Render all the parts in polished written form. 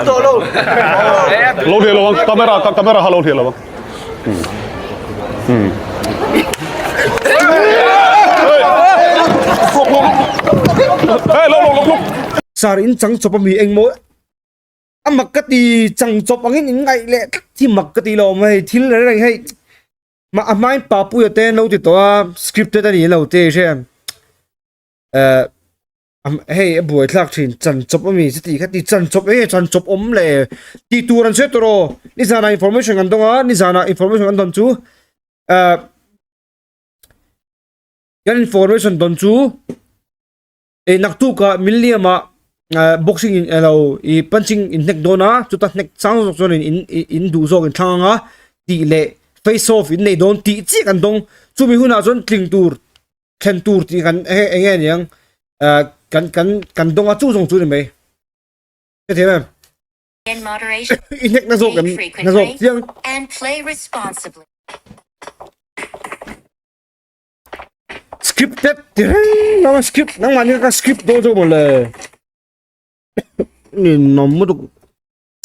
Lo hliah lo ang, camera camera kha lo hliah lo ang. Sir in chang chawp ami engmaw a mak ka ti chang chawp angin in ngaih leh tlat hi mak ka ti lo awm hei thil reng reng hei mah a hmain papuia te an lo ti tawh a scripted a ni lo te i hria em eh hei a buai thlak thin chan chawp ami chuti kha ti chan chawp enge chan chawp awm le tih tur an hre tawh rawh nizanah information kan dawng a nizanah information kan dawn chu eh kan information dawn chu eh naktukah Milliam ah eh boxing in elo ih punching in hnek dawn a chuta hnek chang zawk chuan in in duh zawk in thlang ang a tih leh face off in nei dawn tih chiah kan dawng chumi hunah chuan tling tur thlen tur tih kan enge enge aniang eh kan kan kan dawng a chu zawng chu ni mai hrethiam em In moderation, i hnek na zawk read em na frequently, zawk chiang and play responsibly. Scripted ti reng nang script nangmah ni ka script dawn zawk mawle ni nawm lutuk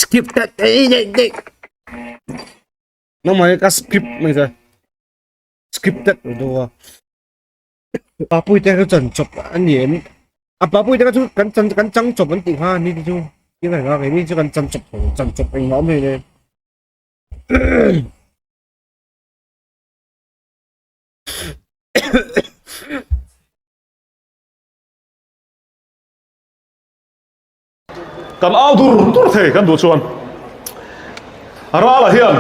scripted ei dei dei nangmah ni ka script mai ta scripted lo deuh a papui te kha chan chawp a ni em a papui te kha chu kan chan kan chang chawp an tih kha ni te chu tin reng a keini chu kan chan chawp chan chawp engmah awm hleinem. Kan au dur dur thei kan duh chuan Rala hian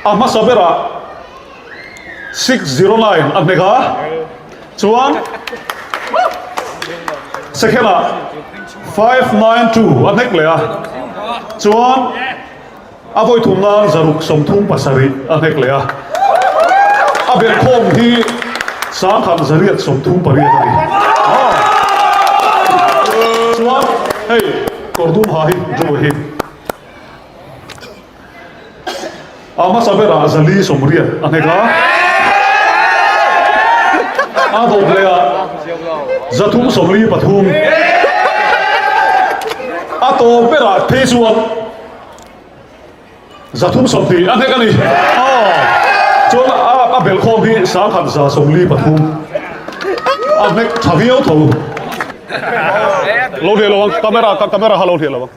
a hmasa berah 609 a hnek a, chuan second ah 592 a hnek leh a, chuan A vawi thum nan zaruk 37 a hnek leh a, a belhkhawm hi sangkhat zariat 38 a ni. Chuan hei kawr dum ha hi Joe hi a hmasa berah zali 80 a hnek a, a dawt leh ah 343 a tawp berah phei chuan 320 a hnek a ni. Aw chuan a a belhkhawm hi 1143 a hnek tha viau tho. Lo hliah lo ang camera camera kha lo hliah lo ang.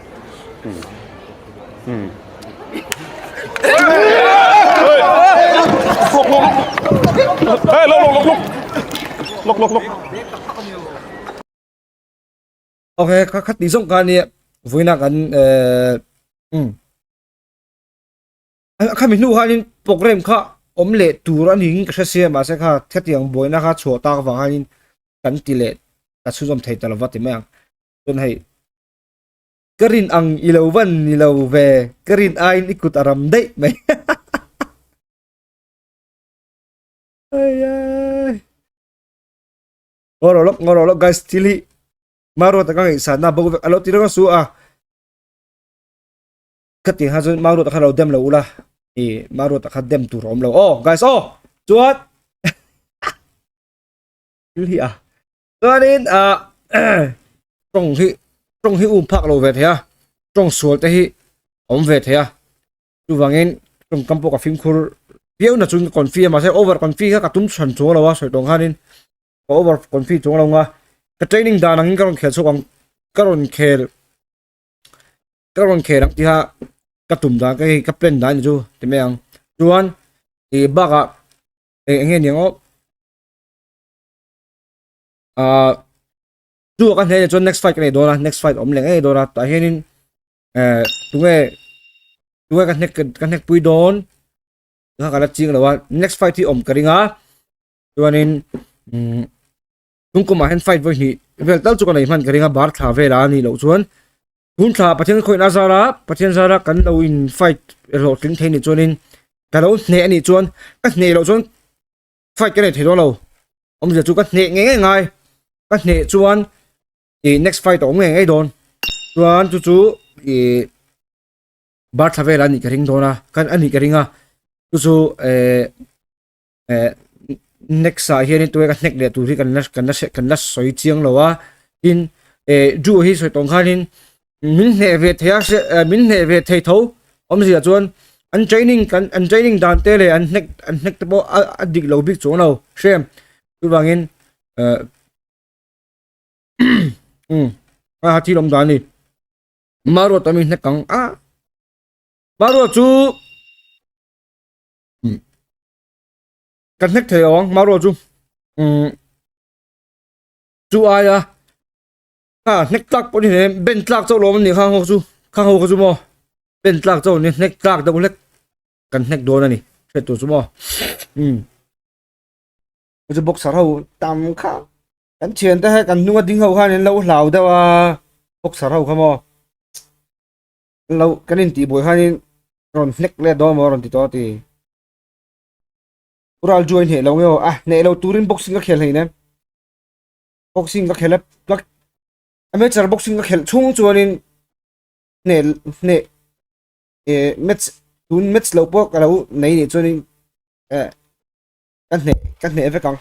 Hey lo lo lo lo lok lok lok. Ok kha khat ti zawng ka nia vawiina kan eh um khami hnu khanin program kha awm leh tur a niin ka hre sia mahse kha hetiang buaina kha chhuah tak avang khanin kan ti leh ka chhunzawm thei ta lova ti mai ang chuan hei ka rin ang i lo van ni lo ve ka rin aiin i kut a ram daih mai ai ai. Ngawr lawk ngawr lawk guys thil hi Maruata ka ngaihsan na bo vek alo ti reng a su a ka ti kha chuan Maruata kha lo dem lo ula i Maruata kha dem tur awm lo aw guys aw chuan thil hi a chuanin a tawng hi tawng hi um phak lo ve thei a tawng sual te hi awm ve thei a chuvangin tawngkam pawh ka fimkhur viau na chuan ka confi a mahse over confi kha ka tum chhan chuang lo a sawi tawng khanin ka over confi chuang lo nga ka training dan angin ka rawn khel chhuak ang ka rawn khel ka rawn khel ang tiha ka tum dan ka hei ka plan dan ni chu ti mai ang chuan ih bakah eng enge niang aw ah chu ka hnenah chuan next fight ka nei dawn a next fight awm leh ngei dawn a tah hianin eh tunge tunge ka hnek ka hnek pui dawn kha ka la ching lo a next fight hi awm ka ring a chuanin umm tung kumah hian fight vawi hnih vel tal chu ka nei hman ka ring a bar thla vel a ni loh chuan tun thla Pathian khawih na zara Pathian zara kan lo in fight hlawhtling thei nih chuanin ka lo hneh a nih chuan ka hneh loh chuan fight ka nei thei dawn lo awmzia chu ka hneh ngei ngei ngai ka hneh chuan ih next fight a awm ngei ngei dawn chuan chu chu ih bar thla vel a nih ka ring dawn a kan a nih ka ring a chu chu eh eh next ah hianin tunge ka hnek leh tur hi kan la kan la kan la sawi chiang lo a tin eh ju hi sawi tawng khanin. Min hneh ve thei a hre min hneh ve thei tho awmzia chuan an training kan an training dan te leh an hnek an hnek te pawh a a dik lo bik chuang lo hrem chuvangin eh um a thil awm dan a ni Maruata mi hnek ang a Maruata chu kan hnek thei lo ang Maruata chu um chu aia. A hnek tlak pawh ni hle ben tlak chauh lawm ani khang ho chu khang ho kha chu maw ben tlak chauh ani hnek tlak deuh hlek kan hnek dawn ani hriat tur chu maw um chu boxer ho tam kha kan thian te kan hnunga ding ho khan an lo hlau deuh a boxer ho kha maw an lo kan in tih buai khanin rawn hnek let dawn maw rawn ti tawh a ti ural chu a inhneh lo nge aw a hneh lo turin boxing ka khel hleinem. Boxing ka khelh a ka amateur boxing ka khelh chhung chuanin hneh hneh eh match tun match loh pawh ka lo nei nih chuanin eh ka hneh ka hneh vek ang.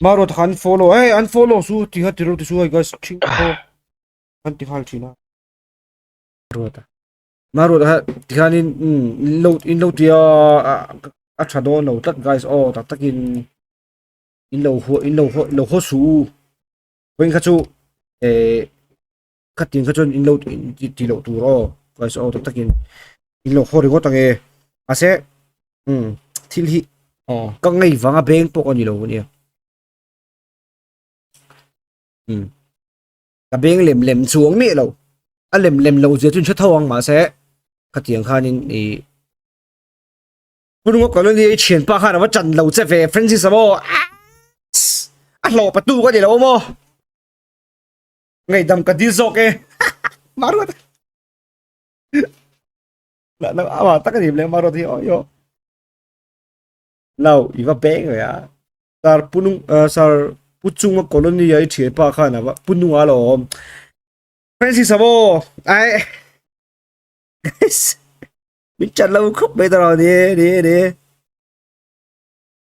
Maruat kha an follow eh an follow su ti kha ti ro ti su hei guys ṭhing pawh an ti nghal ṭhin a. Maruata. Maruat kha tikhanin umm in lo in lo tia a tha dawn lo tlat guys aw tak takin in lo haw in lo haw lo haw suh u vawiin kha chu eh khatin kha chuan in lo ti loh tur aw guys aw tak takin in lo haw ringawt ang e mahse umm thil hi aw ka ngei vanga beng pawh a ni lo ania umm. Ka beng lem lem chuang miah lo. A lem lem lo zia chu in hre tho ang mahse khatiang khanin i Hmununga colony i thianpa khan a va chan lo che ve Francis a maw a hlawh patu ka ni lo maw ngaihdam ka dil zawk e Maruat la la ama tak ani le Maruat hi aw lo i va beng ve a Sir Punung uh, Sir Puchunga colony a i thianpa khan a va Pununga lo awm. Francis amo ai min chat lo khop mai taro ni ni ni.